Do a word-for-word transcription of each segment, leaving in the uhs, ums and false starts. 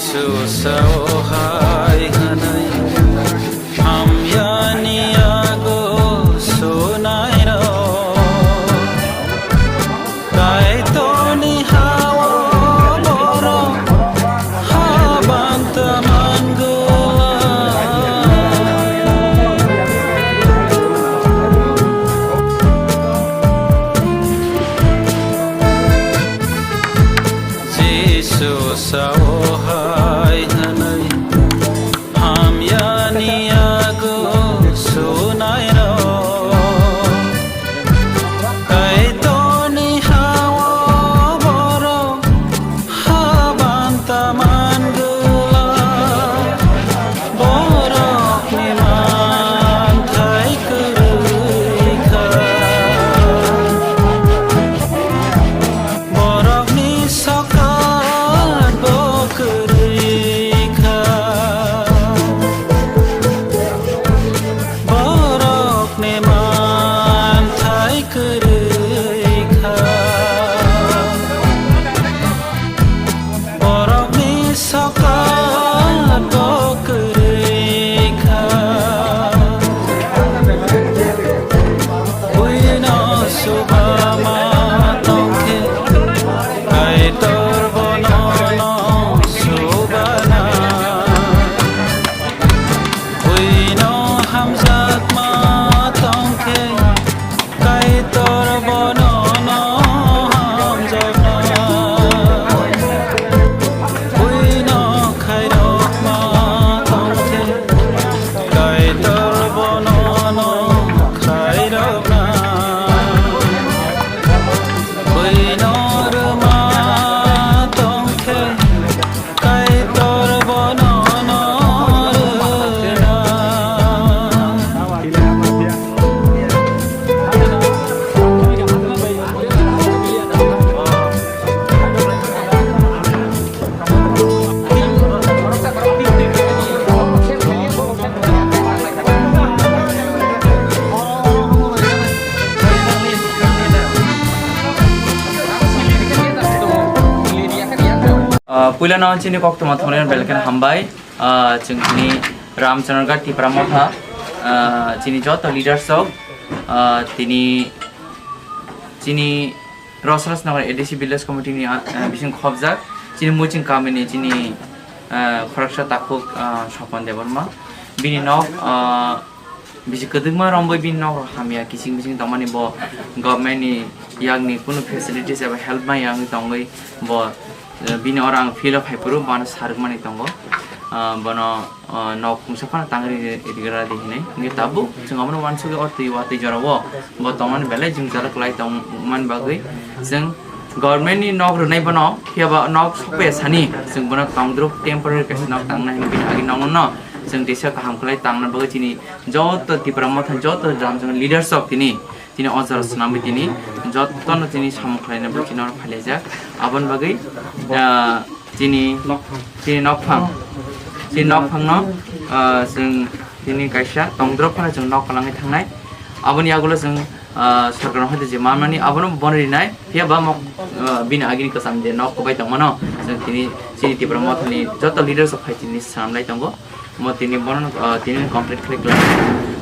Susao hai hwnwi hamyani yago sunairok. Kaitorni ha-o borok habanta mangwlak. Jisu sao hai hwnwi hamyani yago sunairok. Kaitorni ha-o borok habanta mangwlak. Borokni manthai kwrwi kha. Borokni sokat bo kwrwi kha. Borokni manthai kwrwi kha. Borokni sokat bo kwrwi kha. Buino suba ma tongkhe, Kaitor bono no subana. Buino hamjakma tongkhe, Kaitor bono no hamjakna. Buino khairokma tongkhe, Kaitor bono no khairokna. Buino rwma tongkhe, Kaitor bono no rwna. Ah, puilano chini koktwma thangnairok belai kheno hambai. Ah, chwng tini Ramchandraghat Tipra Motha, ah, chini joto leaders rok, ah, tini chini Rosrosnagar A D C Village Committee ni, ah, ah, bising khobjak chini Muching kamini chini, ah, khoroksa takhuk, ah, Sopon Debbarma. Bini nok, ah, bisi kwdwkma romwi bini nok rok hamya, kiching bising tongmani bo government ni yakni kunu facilities eba help maya wngwi tongwi bo, eh, bini oro ang field o phaiphuru bono sarwkmani tongo. Ah, bono, ah, nok mungsa phano tangri rigra di hinwi. Hwnkhe tabuk chwng abono uansugwi o twi watwi jorao bo tongmani belai jwngjal kwlai tongmani bagwi chwng government ni nok rwnai bono, phiya ba nok sokpaiya sani chwng bono tongdruk temporary kaisa nok tangnai hinwi bini agi nokno no chwng teisa kaham kwlai tangna bagwi chini joto Tipra Motha joto jam jam leaders rok tini, tini o jora swnamwi tini jotono tini samung khlaina bagwi chini oro phailaijak. Aboni bagwi, ah, chini, chini nokphang, chini nokphangno, ah, chwng tini kaisa tongdrop phano chwng nok kwlangwi thangnai. Aboni yagulo chwng, ah, sorkarno hoite je manmani abono bono rinai, phiya ba mok, ah, bini agini kwcham je nok kwbai tongmano chwng tini chini Tipra Mothani joto leaders rok phai tini swnamlai tongo. Mo tini bono, ah, tini complete khlai khlai.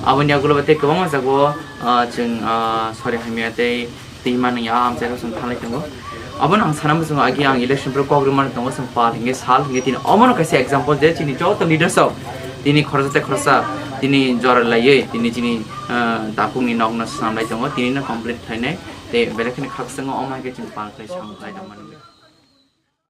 Aboni yagulo tei kwbangma jago, ah, chwng, ah, sori hamya tei twi manwi ah amchaino chwng thanglai tongo. Abono ang sana muchungo agi ang election bwrwi kok rwmani tongo, chwng pal hinkhe sal hinkhe tini omono kaisa example je chini joto leaders rok tini khoroksa tei khoroksa tini jora laiwi tini chini, ah, takhukni nokno swnamlai tongo, tinino complete khlainai tei belai kheno khakchangma omo hai khe chwng pal khlai samung khlai tongmani.